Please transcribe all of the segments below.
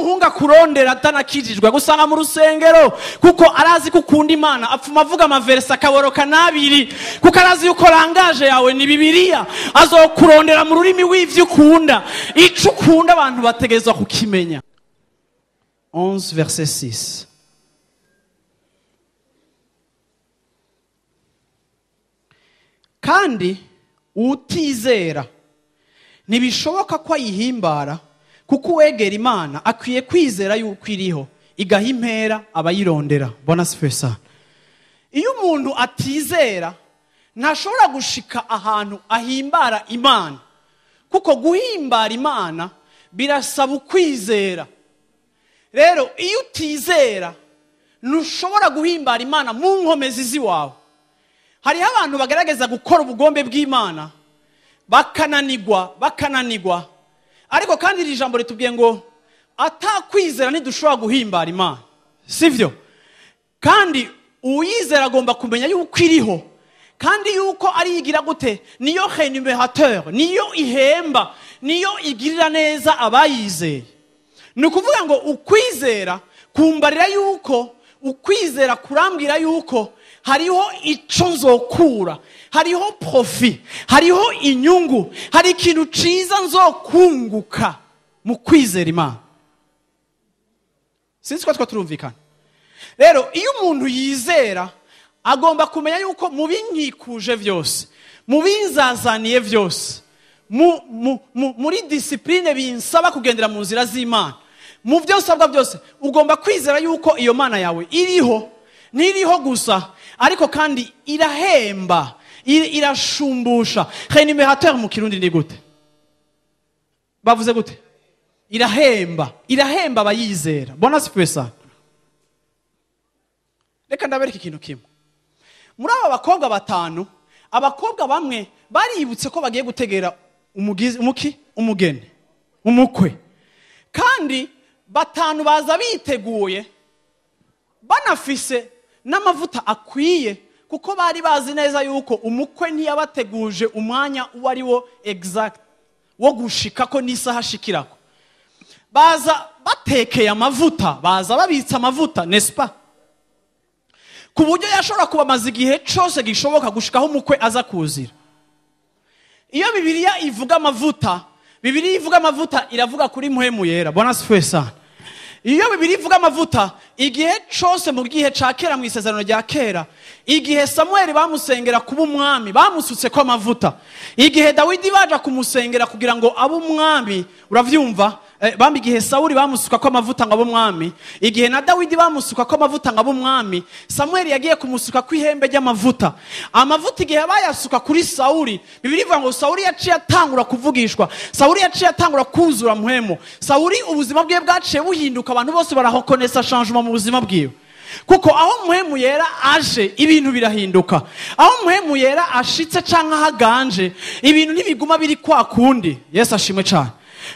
Umuhungu akurondera atanakijijwe gusanga mu rusengero kuko arazi ko ukunda Imana, apfuma avuga amaverse akaboroka nabiri kuko arazi yuko langage yawe ni Bibiliya. Azokurondera mu rurimi w'ivyo ukunda. Ico ukunda abantu bategerezwa kukimenya. 11 verset 6. Kandi utizera ntibishoboka ko ayihimbara, kuko uwegera Imana akwiye kwizera yuko iriho, igaha impera abayirondera. Bona sifesa. Iyo umuntu atizera ntashobora gushika ahantu ahimbara Imana, kuko guhimbara Imana birasaba ukwizera. Rero iyo utizera ntushobora guhimbara Imana mu nkomezi ziwawe. Hariho abantu bagerageza gukora ubugombe bw'Imana bakananigwa. Ariko kandi iri jambo ritubwiye ngo atakwizera ntidushobora guhimbara Imana, sivyo? Kandi uwizera agomba kumenya yuko iriho, kandi yuko ari igira gute, niyo rémunérateur, niyo ihemba, niyo igirira neza abayizeye. Ni ukuvuga ngo ukwizera kumbarira yuko, ukwizera kurambwira yuko hariho ico nzokura, hariho profit, hariho inyungu, hari ikintu ciza nzokunguka mu kwizera Imana. Sinzi ko turumvikana. Rero iyo umuntu yizera agomba kumenya yuko mu binkikuje vyose, mu binzazaniye vyose, muri discipline binsaba kugendera mu nzira z'Imana, mu byo nsabwa byose, ugomba kwizera yuko iyo Mana yawe iriho. Ntiriho gusa, ariko kandi irahemba, irashumbusha. Rémunérateur mu Kirundi ni gute? Bavuze gute? Irahemba, irahemba abayizera. Bona sipesa. Reka ndabereka ikintu kimwe. Muri aba bakobwa batanu, abakobwa bamwe baributse ko bagiye gutegera umugeni, umukwe. Kandi batanu baza biteguye, banafise n'amavuta akwiye, kuko bari bazi neza yuko umukwe ntiyabateguje umwanya uwo ari wo exact wo gushika ko n'isaha ashikirako. Baza batekeye amavuta, baza babitsa amavuta, n'est-ce pas? Ku buryo yashobora kubamaza igihe cose gishoboka gushikaho umukwe aza kuzira. Iyo Bibiliya ivuga amavuta, Bibiliya ivuga amavuta iravuga kuri Mpwemu Yera. Bona sifwe sana. Iyo Bibiliya ivuga amavuta, igihe cose mu gihe ca kera, mu isezerano rya kera, igihe Samuel bamusengera kuba umwami, bamusutse ko amavuta. Igihe Dawidi baja kumusengera kugira ngo abe umwami, uravyumva? Bambi igihe Sauli bamusuka ko amavuta ngo abe umwami, igihe na Dawidi bamusuka ko amavuta ngo abe umwami, Samuel yagiye kumusuka ku ihembe ry'amavuta. Amavuta igihe bayasuka kuri Sauli, Bibiliya ivuga ngo Sauli yaciye atangura kuvugishwa, Sauli yaciye atangura kuzura Mpwemu. Sauli ubuzima bwiwe bwaciye buhinduka, abantu bose barahokonesa changement mu buzima bwiwe. Kuko aho Mpwemu Yera aje ibintu birahinduka. Aho Mpwemu Yera ashitse canke ahaganje, ibintu ntibiguma biri kwa kundi. Yesu ashimwe cyane.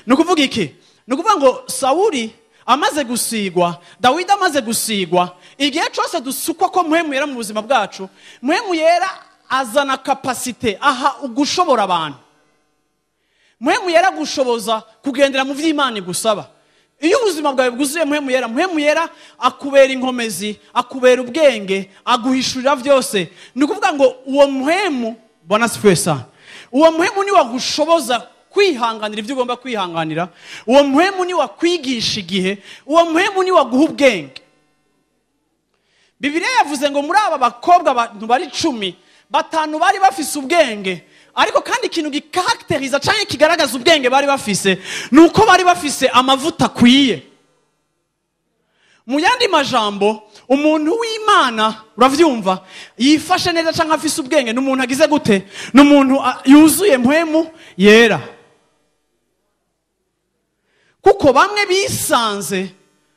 Nukuvuga iki? Nukuvuga ngo Sauli amaze gusigwa, Dawidi amaze gusigwa, igihe cyose dusukwa ko Mpwemu Yera mu buzima bwacu, Mpwemu Yera azana capacité, aha ugushobora abantu. Mpwemu Yera gushoboza kugendera mu vy'Imana igusaba. Iyo ubuzima bwawe bwuzuye Mpwemu Yera, Mpwemu Yera akubera inkomezi, akubera ubwenge, aguhishurira vyose. Ni ukuvuga ngo uwo Mpwemu, Bwana asifiwe sana, uwo Mpwemu ni wagushoboza kwihanganira ibyo ugomba kwihanganira, uwo Mpwemu ni wakwigisha igihe, uwo Mpwemu ni waguha ubwenge. Bibiliya yavuze ngo muri aba bakobwa abantu bari 10, batanu bari bafise ubwenge. Ariko kandi ikintu gikarakteriza canke kigaragaza ubwenge bari bafise nuko bari bafise amavuta akwiye. Mu yandi majambo, umuntu w'Imana, uravyumva, yifashe neza canke afise ubwenge, n'umuntu agize gute? N'umuntu yuzuye Mpwemu Yera. Kuko bamwe bisanze,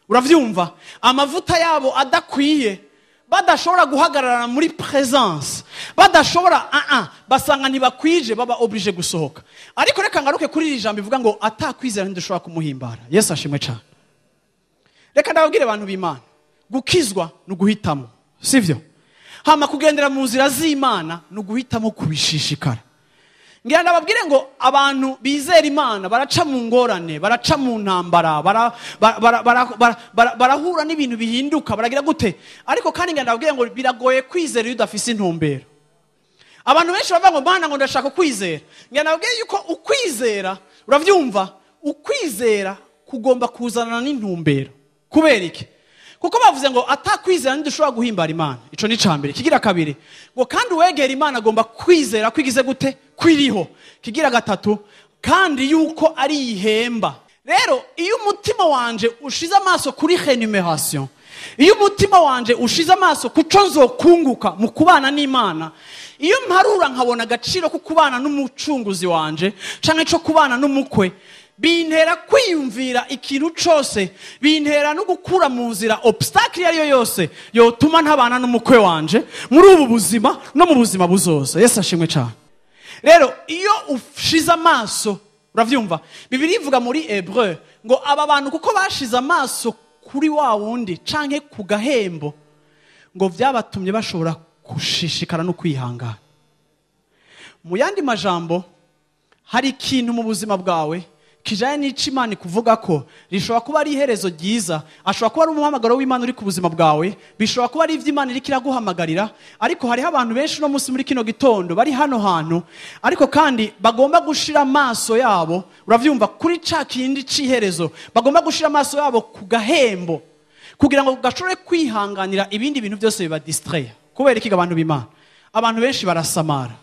uravyumva, amavuta yabo adakwiye, badashobora guhagarara muri présence, badashobora basanga ntibakwije, baba obligé gusohoka. Ariko reka ngaruke kuri iri jambo ivuga ngo atakwizera ntidushobora kumuhimbara. Yesu ashimwe cyane. Reka ndababwire abantu b'Imana, gukizwa ni uguhitamo, sivyo? Hama kugendera mu nzira z'Imana ni uguhitamo kubishishikara. Ngira ndababwire ngo abantu bizera Imana baraca mu ngorane, baraca mu ntambara, barahura n'ibintu bihinduka, baragira gute. Ariko kandi ngira ndababwire ngo biragoye kwizera iyo udafise intumbero. Abantu benshi bavuga ngo Mana ngo ndashaka kwizera. Ngira ndababwire yuko ukwizera, uravyumva, ukwizera kugomba kuzanana n'intumbero. Kubera iki? Kuko bavuze ngo atakwizera ntidushobora guhimbara Imana. Ico ni cambere. Kigira kabiri, ngo kandi uwegera Imana agomba kwizera kwigize gute? Kwiriho. Kigira gatatu, kandi yuko ari ihemba. Rero iyo umutima wanje ushize amaso kuri renumeration, iyo umutima wanje ushize amaso kuco nzokunguka mu kubana n'Imana, iyo mparura nkabona agaciro ko kubana n'umucunguzi wanje canke co kubana n'umukwe, bintera kwiyumvira ikintu cose, bintera no gukura mu nzira obstacle iyo ariyo yose yotuma ntabana n'umukwe wanje muri ubu buzima no mu buzima buzoza. Yesu ashimwe cyane. Rero iyo ushize amaso, uravyumva, Bibiliya ivuga muri Hébreu ngo aba bantu kuko bashize amaso kuri wa wundi canke ku gahembo, ngo vyabatumye bashobora gushishikara no kwihangana. Mu yandi majambo, hari ikintu mu buzima bwawe kijanye n'ico Imana ikuvuga ko rishobora kuba ari iherezo ryiza, ashobora kuba ari umuhamagaro w'Imana uri ku buzima bwawe, bishobora kuba ari ivyo Imana iriko iraguhamagarira. Ariko hariho abantu benshi no munsi muri kino gitondo bari hano hantu, ariko kandi bagomba gushira amaso yabo, uravyumva, kuri ca kindi c'iherezo, bagomba gushira amaso yabo ku gahembo kugira ngo gashobore kwihanganira ibindi bintu byose biba distraire. Kubera iki abantu b'Imana? Abantu benshi barasamara.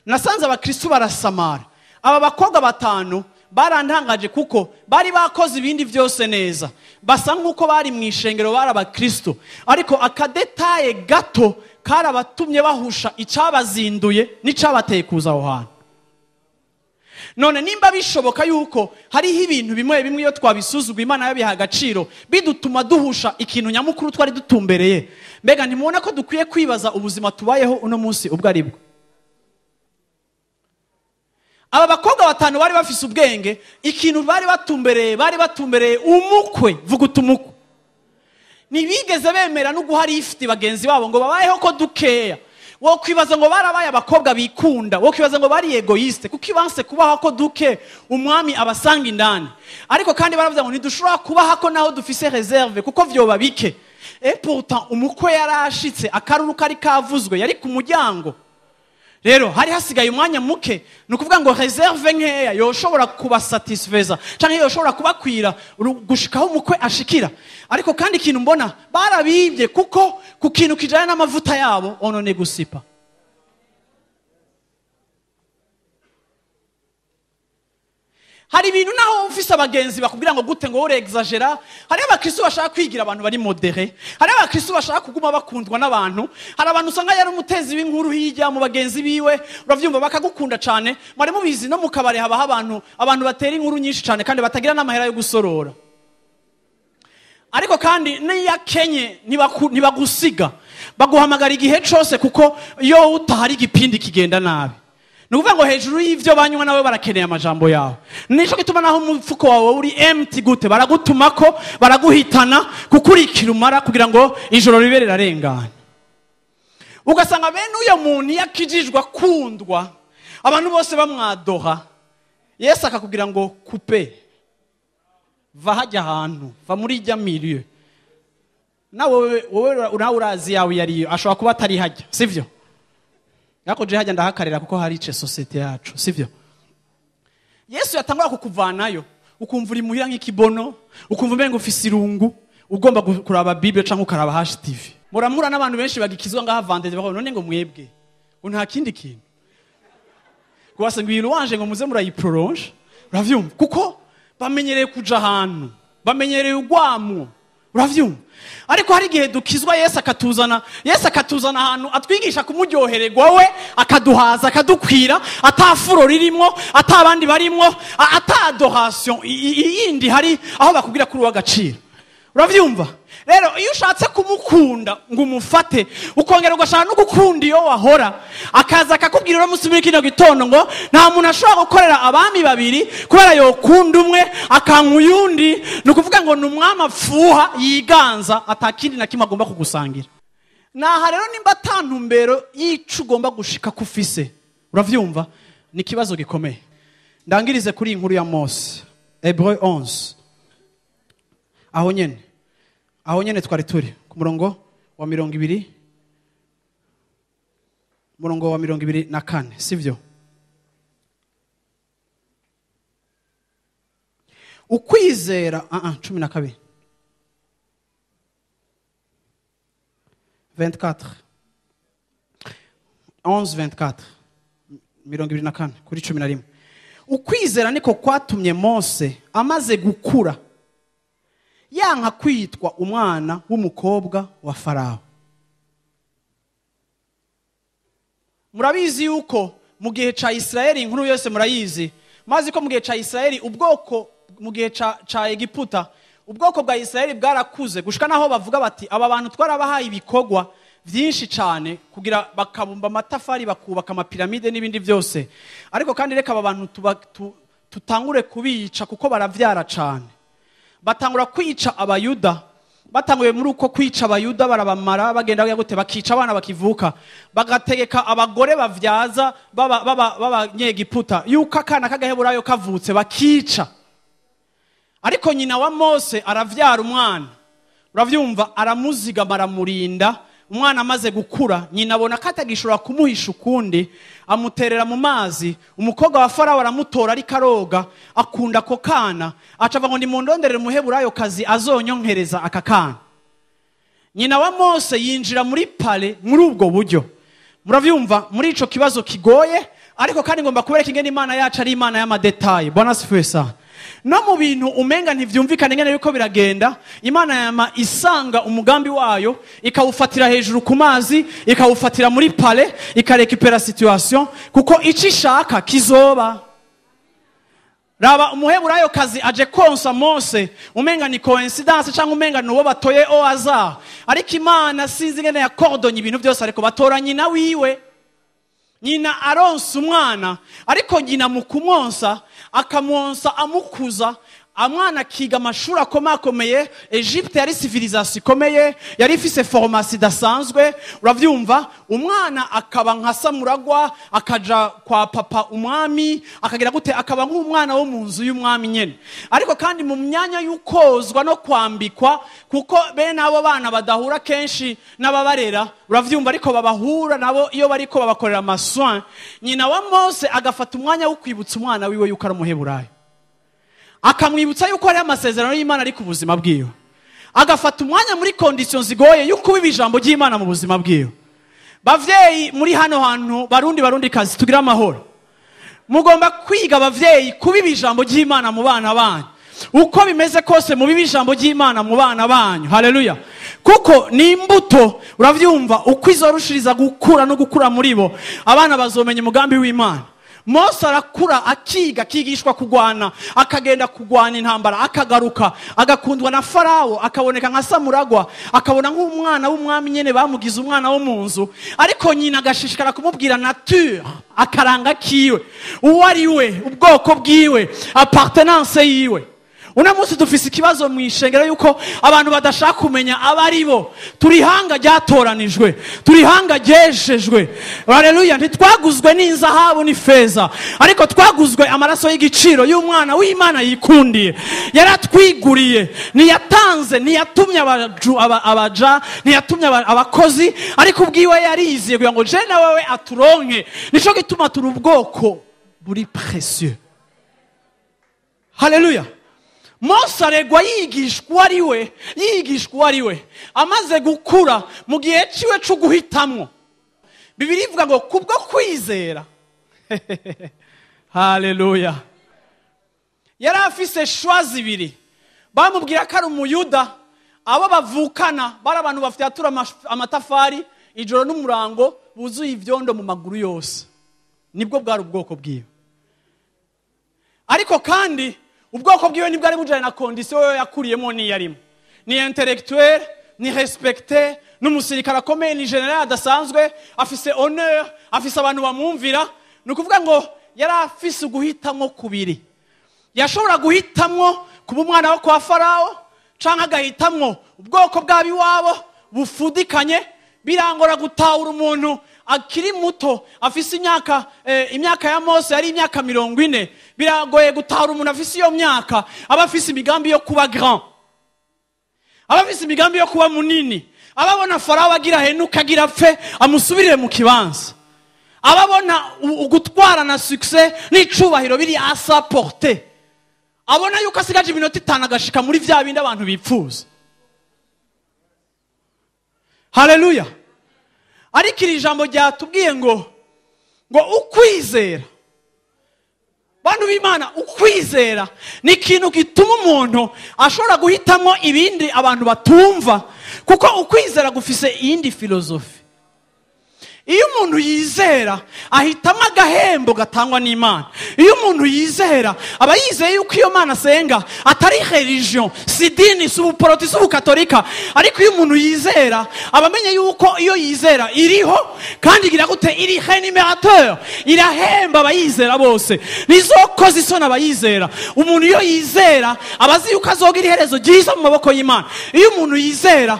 Nasanze abakristo barasamara. Aba bakobwa batanu barantangaje kuko bari bakoze ibindi byose neza, basa nkuko bari mu ishengero, bari abakristo, ariko akadetaye gato karabatumye bahusha icabazinduye n'icabateye kuza aho hantu. None nimba bishoboka yuko hariho ibintu bimwe bimwe iyo twabisuzugwa Imana yabiha agaciro bidutuma duhusha ikintu nyamukuru twari dutumbereye, mbega ntimubona ko dukwiye kwibaza ubuzima tubayeho uno munsi ubwo ari bwo? Aba bakobwa batanu bari bafise ubwenge, ikintu bari batumbereye, bari batumbereye umukwe, vuga utumukwe. Ntibigeze bemera no guha lift bagenzi babo ngo babayeho ko dukeya. Wo kwibaza ngo barabaye abakobwa bikunda, wo kwibaza ngo bari egoiste, kuko ibanse kubaho ko duke umwami abasanga indani. Ariko kandi baravuze ngo ntidushobora kubaho ko naho dufise reserve kuko vyoba bike. Et pourtant umukwe yarashitse, akaruru kari kavuzwe, yari ku muryango. Rero hari hasigaye umwanya muke, nukuvuga ngo reserve nkeya yoshobora kubasatisfeza canke yoshobora kubakwira gushikaho umukwe ashikira. Ariko kandi ikintu mbona barabibye kuko ku kintu kijanye n'amavuta yabo onone gusipa. Hari ibintu naho ufise abagenzi bakubwira ngo gute ngo ure exagera. Hari abakristo bashaka kwigira abantu bari modéré, hari abakristo bashaka kuguma bakundwa n'abantu, hari abantu usanga yari umutezi w'inkuru hirya mu bagenzi biwe, uravyumva, bakagukunda cane. Mwari mubizi no mu kabare habaho abantu batera inkuru nyinshi cane kandi batagira n'amahera yo gusorora. Ariko kandi niyakenye ntibagusiga, baguhamagara igihe cose kuko iyo utahari igipindi kigenda nabi. Nukuvuga ngo hejuru y'ivyo banywa nawe barakeneye amajambo yawe. Nico gituma naho umufuko wawe uri empty gute baragutumako, baraguhitana kukurikira umara kugira ngo ijoro ribe rirarengana. Ugasanga bene uyo muntu yakijijwe akundwa, abantu bose bamwadoha, Yesu akakubwira ngo coupe, va hajya ahantu, va muri ijya milieu. Nawe wowe nawe urazi yawe yariyo, ashobora kuba atari hajya, sivyo? Yako je hajya ndahakarira kuko hari ice societe yacu, sivyo? Yesu yatangura kukuvanayo, ukumva uri muhira nk'ikibono, ukumva umengo ufise irungu, ugomba kuraba Bible canke ukaraba HTV. Muramura n'abantu benshi bagikizwa ngaha vendredi bakavuga none ngo mwebwe, ngo nta kindi kintu. Gwase ngo iyi ngo muze murayiprolonge, uravyumva? Kuko bamenyereye kuja ahantu, bamenyereye ugwamo, uravyumva? Ariko hari igihe dukizwa Yesu akatuzana, Yesu akatuzana ahantu atwigisha kumuryohererwa we, akaduhaza, akadukwira, atafuro ririmo, atabandi barimwo, ata adoration yindi hari aho bakubwira kuri uw'agaciro. Uravyumva? Rero iyo ushatse kumukunda ngo umufate, ukongera ugashaka no gukunda iyo wahora, akaza akakubwira uno munsi muri kino gitondo ngo nta muntu ashobora gukorera abami babiri kubera yokunda umwe akanka uyundi, ni ukuvuga ngo ni umwami apfuha yiganza atakindi na kimwe agomba kugusangira. Naha rero nimba atantumbero y'ico ugomba gushika kufise, uravyumva? Ni ikibazo gikomeye. Ndangirize kuri inkuru ya Mose, Hébreux 11. Aho nyene twari turi ku murongo wa 20, murongo wa 24, sivyo? Ukwizera 12 24 11 24 24 kuri 11. Ukwizera niko kwatumye Mose amaze gukura yanka kwitwa umwana w'umukobwa wa Farao. Murabizi yuko mu gihe ca Israeli, inkuru yose murayizi, mazi ko mu gihe ca Israeli ubwoko, mu gihe ca Egiputa ubwoko bwa Israeli bwarakuze gushika naho bavuga bati aba bantu twarabahaye ibikogwa byinshi cyane kugira bakabumba amatafari, bakubaka amapiramide n'ibindi byose, ariko kandi reka aba bantu tutangure kubica kuko baravyara cyane. Batangura kwica abayuda. Batanguye muri uko kwica abayuda barabamara, bagenda gute bakica abana bakivuka, bagategeka abagore bavyaza b'abanyegiputa yuko akana k'agaheburayo kavutse bakica. Ariko nyina wa Mose aravyara umwana, uravyumva, aramuzigama aramurinda. Umwana amaze gukura, nyina abona ko atagishobora kumuhisha ukundi, amuterera mu mazi. Umukobwa wa Farao aramutora ariko aroga, akunda ako kana, aca avuga ngo nimundonderere umuheburayo kazi azonyonkereza aka kana. Nyina wa Mose yinjira muri pale muri ubwo buryo. Muravyumva, muri ico kibazo kigoye, ariko kandi ngomba kubereka ingene Imana yacu ari Imana y'amadetaye. Bwana asifiwe sana. No mu bintu umenga ntivyumvikane ngene yuko biragenda, Imana yama isanga umugambi wayo, ikawufatira hejuru ku mazi, ikawufatira muri pale, ikarekipera situation, kuko ico ishaka kizoba. Raba umuheburayo kazi aje konsa Mose, umenga ni coincidence cyangwa umenga nuwo batoye au hasard, ariko Imana sinzi ngene yakordonye ibintu byose, ariko batora nyina wiwe. Nyina aronsa umwana, ariko nyina mu kumwonsa akamwonsa amukuza, amwana akiga amashuri akomakomeye. Egypte yari civilisation ikomeye, yari ifise formation idasanzwe, uravyumva. Umwana akaba nka Samuragwa, akaja kwa papa umwami, akagira gute, akaba nk'umwana wo mu nzu y'umwami nyene. Ariko kandi mu myanya y'ukozwa no kwambikwa, kuko bene abo bana badahura kenshi n'ababarera, uravyumva, ariko babahura nabo iyo bariko babakorera amasoin. Nyina wa Mose agafata umwanya wo kwibutsa umwana wiwe yuko ari umuheburayo, akamwibutsa yuko ari amasezerano y'Imana ari ku buzima bwiwe, agafata umwanya muri conditions zigoye yuko biba ijambo ry'Imana mu buzima bwiwe. Bavyeyi muri hano hantu, barundi kazi, tugira amahoro. Mugomba kwiga abavyeyi kubiba ijambo ry'Imana mu bana banyu. Uko bimeze kose mubiba ijambo ry'Imana mu bana banyu. Haleluya. Kuko ni imbuto, uravyumva, uko izorushiriza gukura no gukura muri bo, abana bazomenya umugambi w'Imana. Mose arakura akiga, akigishwa kugwana, akagenda kugwana intambara, akagaruka, agakundwa na Farao, akaboneka nka Samuragwa, akabona nk'umwana w'umwami nyene bamugize umwana wo mu nzu. Ariko nyina agashishikara kumubwira nature, akaranga kiwe, uwo ari we, ubwoko bwiwe, appartenance yiwe. Uno munsi dufise ikibazo mu ishengero yuko abantu badashaka kumenya abari bo. Turi hanga ryatoranijwe, turi hanga ryeshejwe. Haleluya. Ntitwaguzwe n'inzahabu n'ifeza, ariko twaguzwe amaraso y'igiciro y'umwana w'Imana yikundiye. Yaratwiguriye, ntiyatanze, ntiyatumye abaja, ntiyatumye abakozi, ariko ubwiwe yariziye kugira ngo je na wewe aturonke. Nico gituma turi ubwoko buri précieux. Haleluya. Mose aregwa yigishwa ari we, yigishwa ari we. Amaze gukura mu gihe ciwe cyo guhitamwo, Bibiliya ivuga ngo kubwo kwizera. Haleluya. Yari afise choix zibiri. Bamubwira ko ari umuyuda, abo bavukana bari abantu bafyatura amatafari ijoro n'umurango, buzuye ivyondo mu maguru yose. Nibwo bwari ubwoko bwiwe. Ariko kandi ubwoko bwiwe nibwo ari bujanye na condition yo yakuriyemo niyarimo. Ni intellectuel, ni respecté, n'umusirikare akomeye, ni general adasanzwe, afise honneur, afise abantu bamwumvira. Ni ukuvuga ngo yari afise guhitamwo kubiri. Yashobora guhitamwo kuba umwana wo kwa Farao, canke agahitamwo ubwoko bw'abiwabo bufudikanye. Birangora gutahura umuntu akiri muto, afise imyaka ya Mose yari imyaka 40. Biragoye gutahura umuntu afise iyo myaka aba afise imigambi yo kuba grand, aba afise imigambi yo kuba munini, ababona Farawo agira henuka agira apfe amusubirire mu kibanza, ababona ugutwara na succès n'icubahiro biri à sa portée, abona yuko asigaje iminota 5 agashika muri vya bindi abantu bipfuza. Haleluya. Ariko iri jambo ryatubwiye ngo ukwizera, bantu b'Imana, ukwizera ni ikintu gituma umuntu ashobora guhitamo ibindi abantu batumva, kuko ukwizera gufise iyindi filozofi. Iyo umuntu yizera ahitamo agahembo gatangwa n'Imana. Iyo umuntu yizera aba yizeye yuko iyo Mana asenga atari religion, si dini, si ubuporoti, si ubukatolika, ariko iyo umuntu yizera aba amenye yuko iyo yizera iriho kandi igira gute, iri rémunérateur, irahemba abayizera bose, nizokoza isoni abayizera. Umuntu iyo yizera aba azi yuko azogira iherezo ryiza mu maboko y'Imana. Iyo umuntu yizera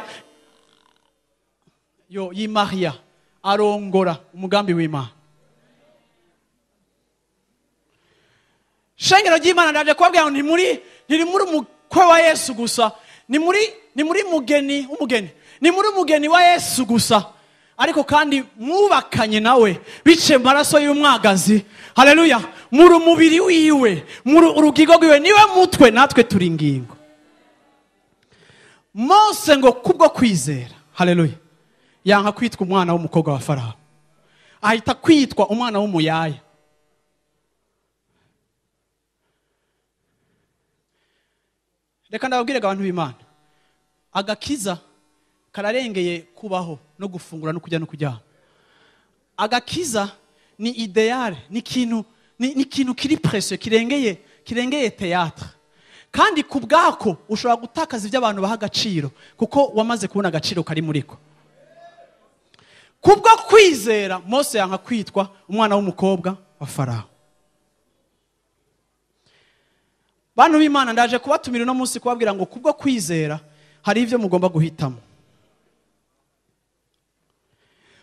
yo yimaria arongora umugambi w'Imana. Shengero ry'Imana, ndaje kubabwira ngo ntiri muri umukwe wa Yesu gusa, ni muri mugeni umugeni, ni muri umugeni wa Yesu gusa, ariko kandi mwubakanye nawe bice maraso y'umwagazi. Haleluya. Muri umubiri wiwe, muri urugigo rwiwe, niwe mutwe natwe turi ingingo. Mose ngo kubwo kwizera, haleluya, yanka kwitwa umwana w'umukobwa wa Farawo, ahita kwitwa umwana w'umuyaya. Reka ndababwire abantu b'Imana, agakiza kararengeye kubaho no gufungura no kujya no kujyana. Agakiza ni ideal, ni ikintu kiri précieux, kirengeye théâtre. Kandi kubwako ushobora gutakaza ibyo abantu baha agaciro, kuko wamaze kubona agaciro kari muriko. Kubwo kwizera Mose yanka kwitwa umwana w'umukobwa wa Farawo. Bantu b'Imana, ndaje kubatumira uno munsi kubabwira ngo kubwo kwizera hari ivyo mugomba guhitamo.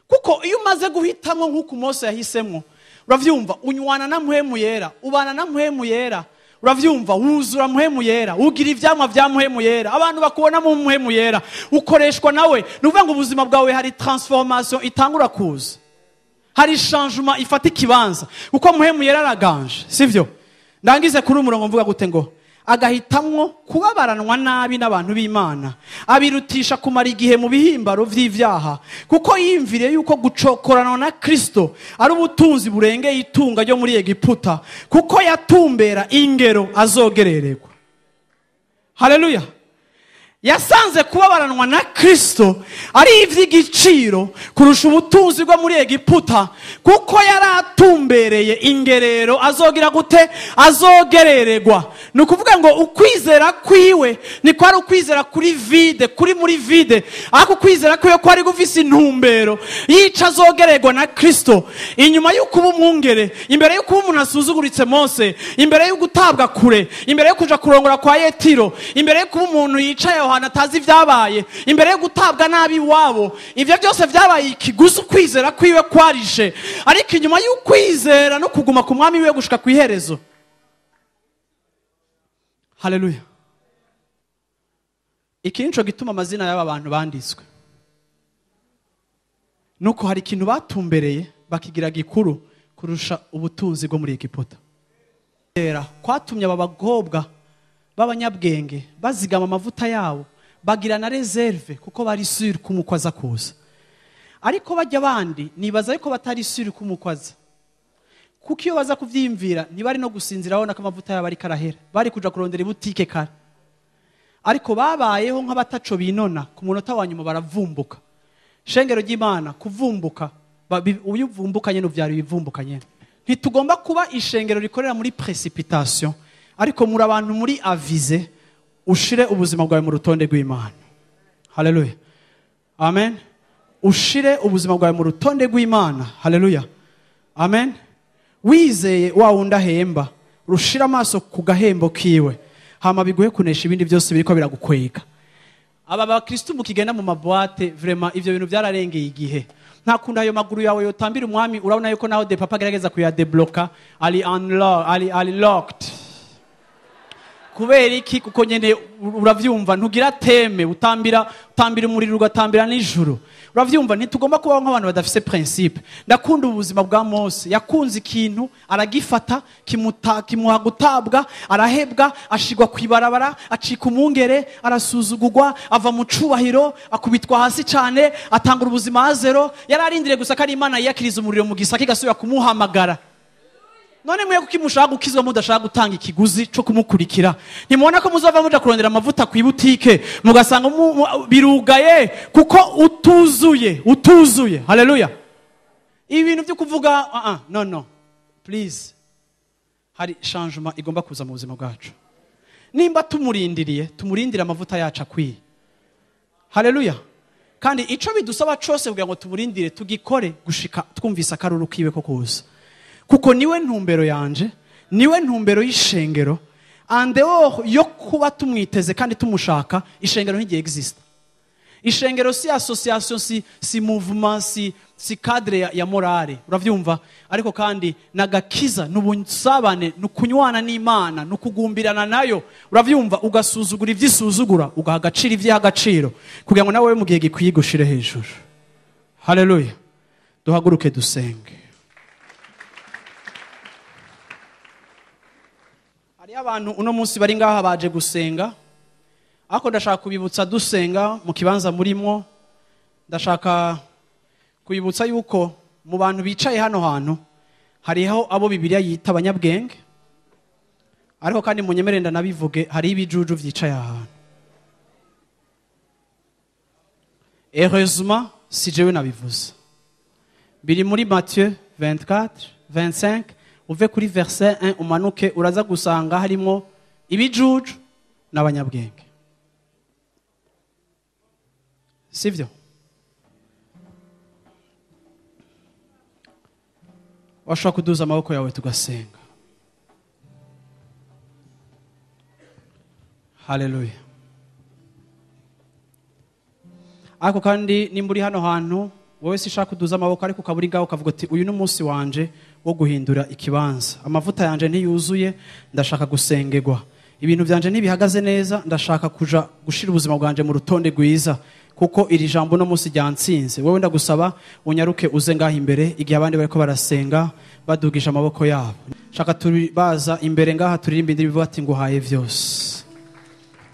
Kuko iyo umaze guhitamo nk'uko Mose yahisemo, uravyumva, unywana na Mpwemu Yera, ubana na Mpwemu Yera, uravyumva, wuzura Mpwemu Yera, ugira ivyamwa vya Mpwemu Yera, abantu bakubona mu Mpwemu Yera, ukoreshwa nawe. Nuvuga ngo ubuzima bwawe hari transformation itangura kuza, hari changement ifata ikibanza, kuko Mpwemu Yera araganje, sivyo? Ndangize kuri umurongo mvuga gute ngo agahitamwo kubabaranwa nabi n'abantu b'Imana, abirutisha kumara igihe mu bihimbaro vy'ivyaha, kuko yiyumviriye yuko gucokorana na Kristo ari ubutunzi burengeye itunga ryo muri Egiputa, kuko yatumbera ingero azogerererwa. Haleluya. Yasanze kubabaranwa na Kristo ari ivy'igiciro kurusha ubutunzi bwo muri Egiputa, kuko yaratumbereye ingerero azogira gute, azogerererwa. Ni ukuvuga ngo ukwizera kwiwe ni kwari ukwizera kuri vide, kuri muri vide, ariko ukwizera kwiwe kwari gufise intumbero yica azogererwa na Kristo. Inyuma y'ukuba umwungere, imbere y'ukuba umuntu asuzuguritse Mose, imbere yo gutabwa kure, imbere yo kuja kurongora kwa Yetiro, imbere yo kuba umuntu yicaye ahantu atazi ibyabaye, imbere yo gutabwa nabi wabo, ivyo byose byabaye ikiguzi ukwizera kwiwe kwarishe. Ariko inyuma y'ukwizera no kuguma ku mwami wiwe gushika ku iherezo. Haleluya. Iki nico gituma amazina y'aba bantu banditswe, nuko hari ikintu batumbereye bakigira gikuru kurusha ubutunzi bwo muri Egiputa. Kwatumye aba bakobwa b'abanyabwenge bazigama amavuta yabo, bagira na reserve, kuko bari sûr ko umukwaza kuza. Ariko bajya bandi nibaza yuko batari sûr ko umukwaza, kuko iyo baza kuvyimvira ntibari no gusinzira babona ko amavuta yabo ari karahera, bari kuja kurondera ibutike kare. Ariko babayeho nk'abataco binona, ku munota wa nyuma baravumbuka. Shengero ry'Imana, kuvumbuka, uyu vumbukanye n'uvyari bivumbukanye. Ntitugomba kuba ishengero rikorera muri précipitation, ariko muri abantu muri avize, ushire ubuzima bwawe mu rutonde rw'Imana. Haleluya. Amen. Ushire ubuzima bwawe mu rutonde rw'Imana. Haleluya. Amen. Wizeye wa wundi ahemba, rushira amaso ku gahembo kiwe, hama biguhe kunesha ibindi byose biriko biragukwega. Aba bakristo mukigenda mu maboîte, vraiment ivyo bintu byararengeye igihe. Nta kuntu ayo maguru yawe yotambira umwami. Urabona yuko naho de papa agerageza kuyadebloka, ari unlock, ari locked. Kubera iki? Kuko nyene uravyumva, ntugira teme, utambira umuriro, ugatambira n'ijuru. Uravyumva, ntitugomba kubaho nk'abantu badafise principe. Ndakunda ubuzima bwa Mose. Yakunze ikintu aragifata, kimuha gutabwa, arahebwa, ashigwa kwibarabara, acika umungere, arasuzugurwa, ava mu cubahiro, akubitwa hasi cyane, atangura ubuzima a zero. Yararindiriye gusa ko ari Imana yiyakiriza umuriro mu gisaka igasubira kumuhamagara. None mwe kuki mushaka gukizwa mudashaka gutanga ikiguzi cyo kumukurikira? Ntimubona ko muzava muja kurondera amavuta ku ibutike mugasanga birugaye kuko utuzuye. Haleluya. Ibi bintu byo kuvuga no please, hari changement igomba kuza mu buzima bwacu. Nimba tumurindiriye, tumurindira amavuta yacu akwiye. Haleluya. Kandi ico bidusaba cose kugira ngo tumurindire tugikore gushika twumvise akaruru kiwe ko kuza. Kuko niwe ntumbero yanje, niwe ntumbero y'ishengero. Andeo yo kuba tumwiteze kandi tumushaka, ishengero ntigiye exist. Ishengero si association, si mouvement, si cadre ya morale. Uravyumva? Ariko kandi nagakiza n'ubusabane, nukunywana n'Imana, nukugumbirana nayo. Uravyumva? Ugasuzugura ivyisuzugura, ugaha agaciro ivyiha agaciro, kugira ngo nawe mu gihe gikwiye gushire hejuru. Haleluya. Duhaguruke dusenge. Hariho abantu uno munsi bari ngaha baje gusenga, ariko ndashaka kubibutsa dusenga mu kibanza murimo. Ndashaka kubibutsa yuko mu bantu bicaye hano hantu hariho abo Bibiliya yita abanyabwenge, ariko kandi munyemere ndanabivuge, hari ibijuju vyicaye ahantu. Heureusement si jewe nabivuze, biri muri Matthieu 24 25, uve kuri verset 1 umanuke, uraza gusanga harimo ibijuju n'abanyabwenge. Sivyo? Washobora kuduza amaboko yawe tugasenga. Haleluya. Ariko kandi nimba uri hano hantu wowe si ushaka kuduza amaboko, ariko ukaba uri ngaho ukavuga uti uyu ni umunsi wanje wo guhindura ikibanza, amavuta yanje ntiyuzuye, ndashaka gusengerwa, ibintu byanje ntibihagaze neza, ndashaka kuja gushira ubuzima bwanje mu rutonde rwiza, kuko iri jambo no munsi ryansinze. Wewe ndagusaba unyaruke uze ngaho imbere igihe abandi bariko barasenga badugisha amaboko yabo. Shaka turi baza imbere ngaha turirimba indirimbo ati nguhaye vyose,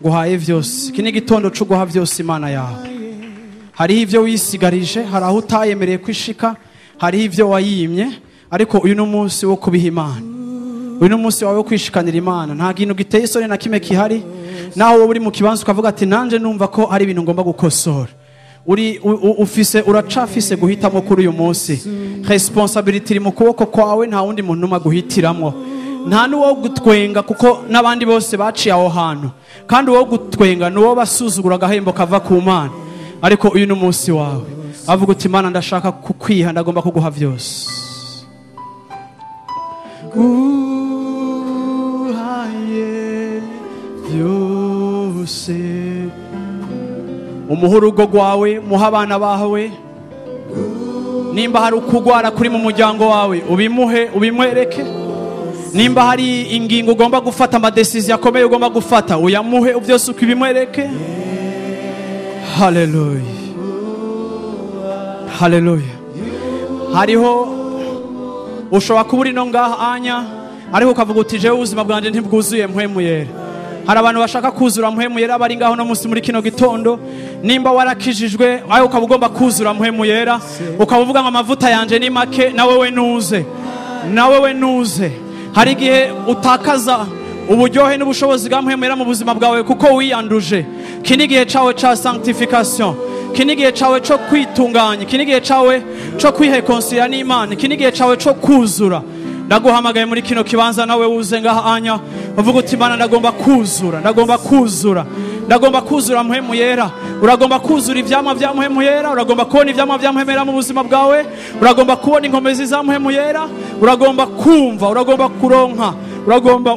nguhaye vyose. Iki ni igitondo cyo guha vyose Imana yawe. Hariho ivyo wisigarije, hari aho utayemereye kwishika, hariho ivyo wayimye, ariko uyu ni umunsi wo kubiha Imana. Uyu ni umunsi wawe wo kwishikanira Imana. Nta kintu giteye isoni na kimwe kihari. Naho wowe uri mu kibanza ukavuga ati nanje numva ko hari ibintu ngomba gukosora, uri ufise, uracafise guhitamo kuri uyu munsi. Responsibility iri mu kuboko kwawe, nta wundi muntu numwe aguhitiramwo, nta n'uwo gutwenga, kuko n'abandi bose baciye aho hantu. Kandi uwo gutwenga n'uwo basuzugura agahembo kava ku Mana. Ariko uyu ni umunsi wawe, avuga uti Mana ndashaka kukwiha, ndagomba kuguha vyose. Guhaye vyose, umuhe urugo rwawe, muhe abana bawe. Nimba hari ukugwara kuri mu muryango wawe, ubimuhe, ubimwereke. Nimba hari ingingo ugomba gufata, amadecision akomeye ugomba gufata, uyamuhe byose ukibimwereke. Haleluya. Haleluya. Hariho ushobora kuba uri no ngaha anya, ariko ukavuga uti jewe ubuzima bwanje ntibwuzuye mpwemu yera. Hari abantu bashaka kuzura mpwemu yera bari ngaho no munsi muri kino gitondo. Nimba warakijijwe ariko ukaba ugomba kuzura mpwemu yera, ukaba uvuga ngo amavuta yanje ni make, nawe we nuze, nawe we nuze. Hari igihe utakaza uburyohe n'ubushobozi bwa mpwemu yera mu buzima bwawe kuko wiyanduje. Iki ni igihe cawe ca sanctification, iki ni igihe cawe co kwitunganya, iki ni igihe cawe co kwireconcilia n'Imana, iki ni igihe cawe co kuzura. Ndaguhamagaye muri kino kibanza, nawe wuze ngaha anya uvuga uti Mana ndagomba kuzura, ndagomba kuzura, ndagomba kuzura mpwemu yera. Uragomba kuzura ivyamwa vya mpwemu yera, uragomba kubona ivyamwa vya mpwemu yera mu buzima bwawe, uragomba kubona inkomezi za mpwemu yera, uragomba kumva, uragomba kuronka,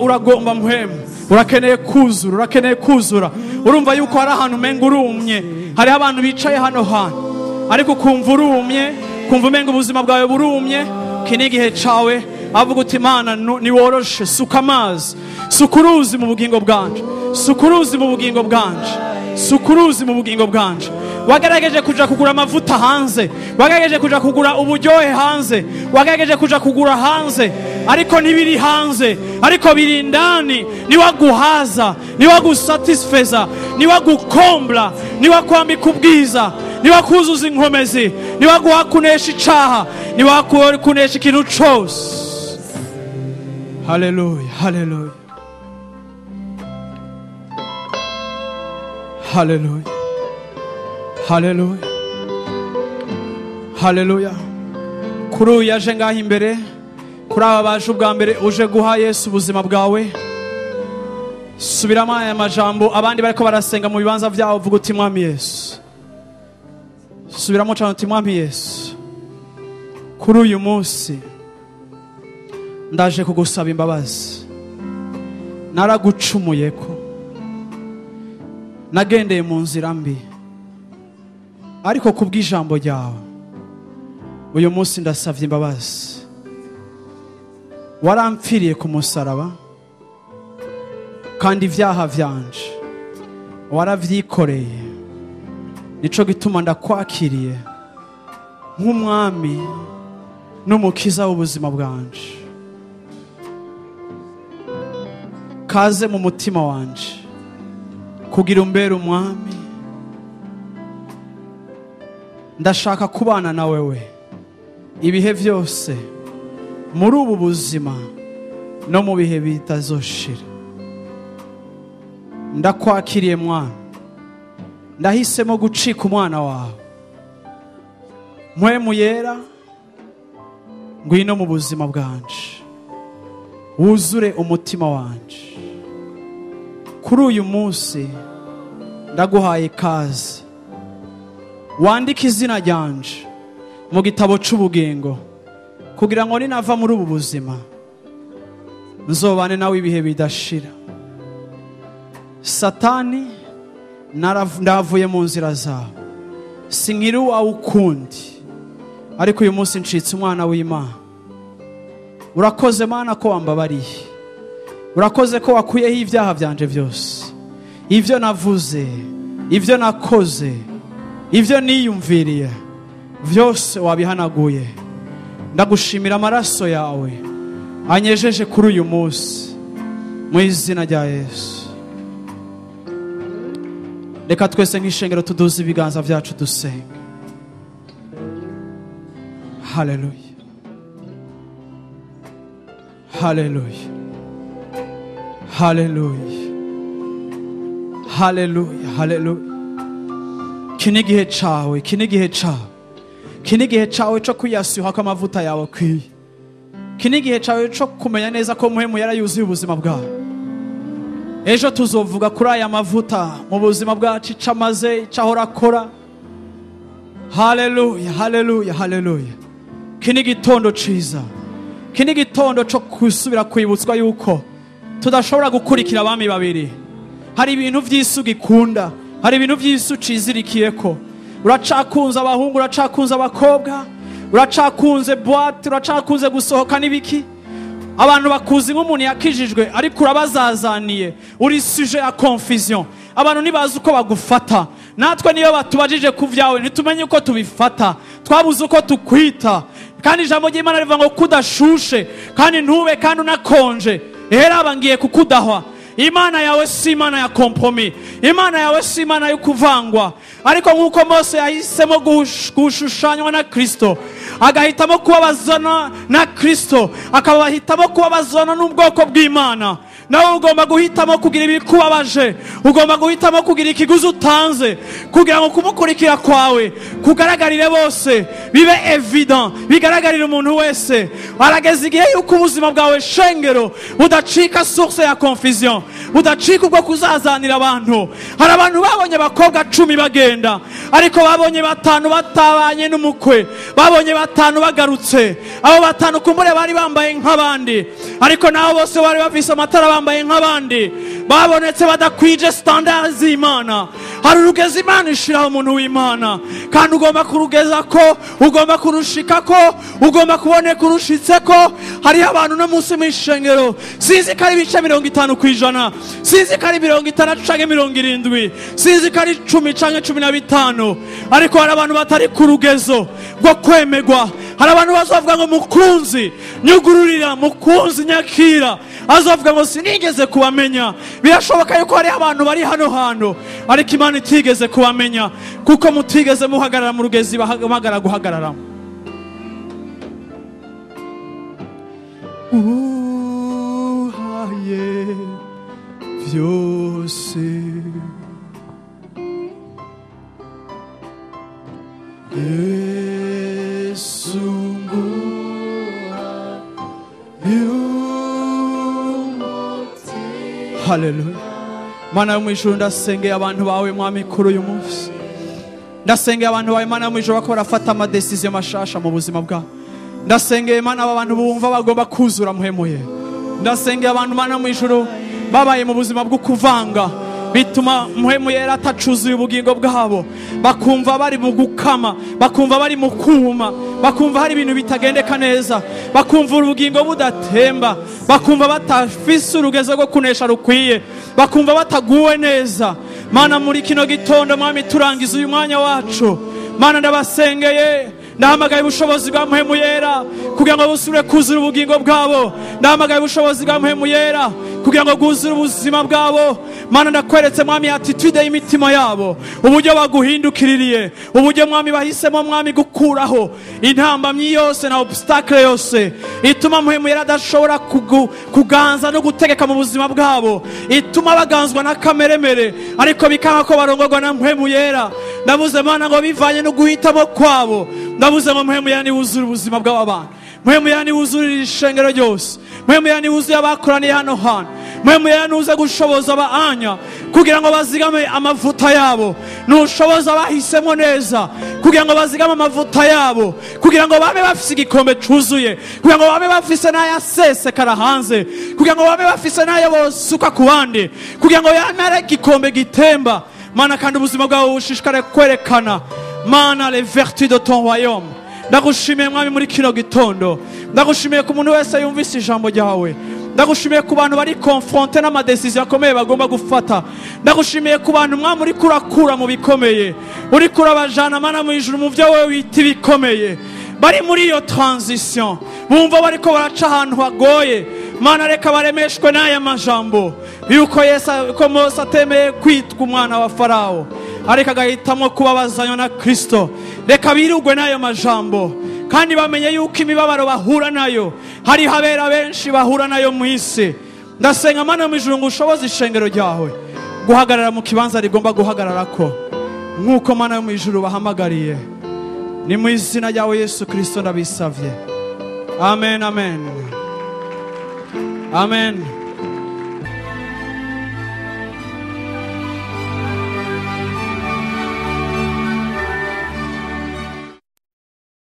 uragomba mpwemu. Urakeneye kuzura, urakeneye kuzura. Urumva yuko hari ahantu umenga urumye, hariho abantu bicaye hano hantu ariko ukumva urumye Ukumva umenga ubuzima bwawe burumye, iki ni igihe cawe. Avuga uti Imana niworoshe, suka amazi, suka uruzi mu bugingo bwanje, suka uruzi mu bugingo bwanje, suka uruzi mu bugingo bwanje. Wagerageje kuja kugura amavuta hanze, wagerageje kuja kugura uburyohe hanze, wagerageje kuja kugura hanze, ariko ntibiri hanze, ariko biri indani. Niwaguhaza, niwagusatisfeza, niwagukombla, niwakwambika ubwiza, niwakuzuza inkomezi, niwaguha kunesha icaha, niwakunesha ikintu cose. Haleluya, haleluya, haleluya, haleluya, haleluya. Kuri uyu yaje ngaho imbere, kuri aba baje ubwa mbere, uje guha Yesu ubuzima bwawe, subiramo aya majambo. Abandi bariko barasenga mu bibanza vyabo, vuga uti Mwami Yesu. Subiramo cyane uti Mwami Yesu, kuri uyu munsi ndaje kugusaba imbabazi. Naragucumuye ko nagendeye mu nzira mbi, ariko kubw'ijambo ryawe uyu munsi ndasavye imbabazi. Warampfiriye ku musaraba, kandi ivyaha vyanje waravyikoreye. Nico gituma ndakwakiriye nk'umwami n'umukiza w'ubuzima bwanje. Kaze mu mutima wanje kugira umbere umwami. Ndashaka kubana na wewe ibihe vyose, muri ubu buzima no mu bihe bitazoshira. Ndakwakiriye Mwami, ndahisemo gucika umwana wawe. Mpwemu yera, ngwino mu buzima bwanje, wuzure umutima wanje. Kuri uyu munsi ndaguhaye ikaze, wandike izina ryanje mu gitabo c'ubugingo, kugira ngo ninava muri ubu buzima nzobane nawe ibihe bidashira. Satani, ndavuye mu nzira zawe, sinkiri uwawe ukundi, ariko uyu munsi ncitse umwana w'Imana. Urakoze Mana ko wambabariye, urakoze ko wakuyeho ibyaha byanje byose, ivyo navuze, ivyo nakoze, ivyo niyumviriye vyose wabihanaguye. Ndagushimira amaraso yawe anyejeje kuri uyu munsi, mu izina rya Yesu. Reka twese nk'ishengero tuduze ibiganza vyacu dusenga. Haleluya, haleluya, haleluya, haleluya, haleluya. Iki ni igihe cawe, iki ni igihe cawe, iki ni igihe cawe co kwiyasuha ko amavuta yawe akwiye. Iki ni igihe cawe co kumenya neza ko Muhemu yarayuzuye ubuzima bwawe. Ejo tuzovuga kuri aya mavuta mu buzima bwacu, ico amaze, ico ahora akora. Haleluya, haleluya, haleluya. Iki ni igitondo ciza, iki ni igitondo co gusubira kwibutswa yuko tudashobora gukurikira abami babiri. Hari ibintu vy'isi ugikunda, hari ibintu vy'isi ucizirikiyeko. Uracakunze abahungu, uracakunze abakobwa, uracakunze boîte, uracakunze gusohoka n'ibiki. Abantu bakuzi nk'umuntu yakijijwe, ariko urabazazaniye, uri sujet à confusion. Abantu ntibazi uko bagufata. Natwe niyo batubajije ku vyawe ntitumenye uko tubifata, twabuze uko tukwita. Kandi ijambo ry'Imana rivuga ngo kudashushe kandi ntube kandi unakonje, ehera ngiye kukudahwa. Imana yawe si Imana ya kompromis, Imana yawe si Imana yo kuvangwa. Ariko nk'uko Mose yahisemo gushushanywa na Kristo, agahitamo kubabazana na Kristo, akabahitamo kubabazana n'ubwoko bw'Imana, nawe ugomba guhitamo kugira ibikubabaje, ugomba guhitamo kugira ikiguzi utanze, kugira ngo kumukurikira kwawe kugaragarire bose, bibe evident, bigaragarire umuntu wese. Arageze igihe yuko ubuzima bwawe shengero budacika source ya confusion, budacika ubwo kuzazanira abantu. Hari abantu babonye abakobwa 10 bagenda, ariko babonye 5 batabanye n'umukwe, babonye 5 bagarutse. Abo 5 kumbure bari bambaye nk'abandi, ariko nabo bose bari bafise amatara bambaye nk'abandi, babonetse badakwije standard z'Imana. Hari urugezi Imana ishiraho umuntu w'Imana, kandi ugomba kurugeza ko, ugomba kurushika ko, ugomba kuboneka urushitse ko. Hariho abantu no munsi mw'ishengero, sinzi ko ari ibice 50%, sinzi ko ari 60 canke 70, sinzi ko ari 10 canke 15, ariko hari abantu batari ku rugezo rwo kwemegwa. Hari abantu bazovuga ngo mukunzi nyugururira, mukunzi nyakira, azovuga ngo sinigeze kubamenya. Birashoboka yuko hari abantu bari hano hantu ariko Imana itigeze kubamenya, kuko mutigeze muhagarara mu rugezi bahamagara guhagararamo. Uhaye vyose Yesu nguha y'umutima. Haleluya. Mana yo mw'ijuru, ndasengeye abantu bawe Mwami kuri uyu munsi. Ndasengeye abantu bawe Mana yo mw'ijuru bako barafata amadesiziyo mashasha mu buzima bwabo. Ndasengeye Mana aba bantu bumva bagomba kuzura muhemuye. Ndasengeye abantu Mana yo mw'ijuru babaye mu buzima bwo kuvanga, bituma muhemuye atacuzuye ubugingo bwabo, bakumva bari mu gukama, bakumva bari mu kuma, bakumva hari ibintu bitagendeka neza, bakumva ubugingo budatemba, bakumva batafise urugezo rwo kunesha rukwiye, bakumva bataguwe neza. Mana muri kino gitondo Mwami turangiza uyu mwanya wacu, Mana ndabasengeye, ndahamagaye ubushobozi bwa Mpwemu Yera kugira ngo busubire kuzura ubugingo bwabo. Ndahamagaye ubushobozi bwa Mpwemu Yera kugira ngo bwuzure ubuzima bwabo. Mana ndakweretse Mwami attitude y'imitima yabo, uburyo baguhindukiririye, uburyo Mwami bahisemo Mwami gukuraho intambamyi yose na obstacle yose ituma Mpwemu Yera adashobora kuganza no gutegeka mu buzima bwabo, ituma baganzwa na kameremere, ariko bikanga ko barongorwa na Mpwemu Yera. Ndavuze Mana ngo bivanye no guhitamo kwabo, ndavuze ngo Mpwemu Yera niwuzure ubuzima bw'aba bantu, Mpwemu Yera niwuzure ishengero ryose, Mpwemu Yera niwuzuye abakoraniye hano hantu, Mpwemu Yera nuze gushoboza abanya kugira ngo bazigame amavuta yabo, nushoboza abahisemo neza kugira ngo bazigame amavuta yabo, kugira ngo babe bafise igikombe cuzuye, kugira ngo babe bafise n'ayasesekara hanze, kugira ngo babe bafise n'ayo bosuka ku bandi, kugira ngo yamare igikombe gitemba. Mana kandi ubuzima bwawe bushishikare kwerekana Mana les vertus de ton royaume. Ndagushimiye Mwami muri kino gitondo, ndagushimiye ku muntu wese yumvise ijambo ryawe, ndagushimiye ku bantu bari confronté n'amadecision akomeye bagomba gufata, ndagushimiye ku bantu Mwami uri kurakura mu bikomeye, uri kurabajana Mana mu ijuru mu byo wewe wita ibikomeye, bari muri iyo transition bumva bariko baraca ahantu hagoye. Mana reka baremeshwe n'aya majambo yuko Yesu ko Mose atemeye kwitwa umwana wa Farao, ariko agahitamo kubabazanywa na Kristo. Reka birugwe n'ayo majambo, kandi bamenye yuko imibabaro bahura nayo hari habera benshi bahura nayo mu isi. Ndasenga Mana mu ijuru ngo ushoboze ishengero ryawe guhagarara mu kibanza rigomba guhagararako nk'uko Mana mu ijuru bahamagariye. Ni mu izina ryawe Yesu Kristo ndabisavye, amen, amen, amen.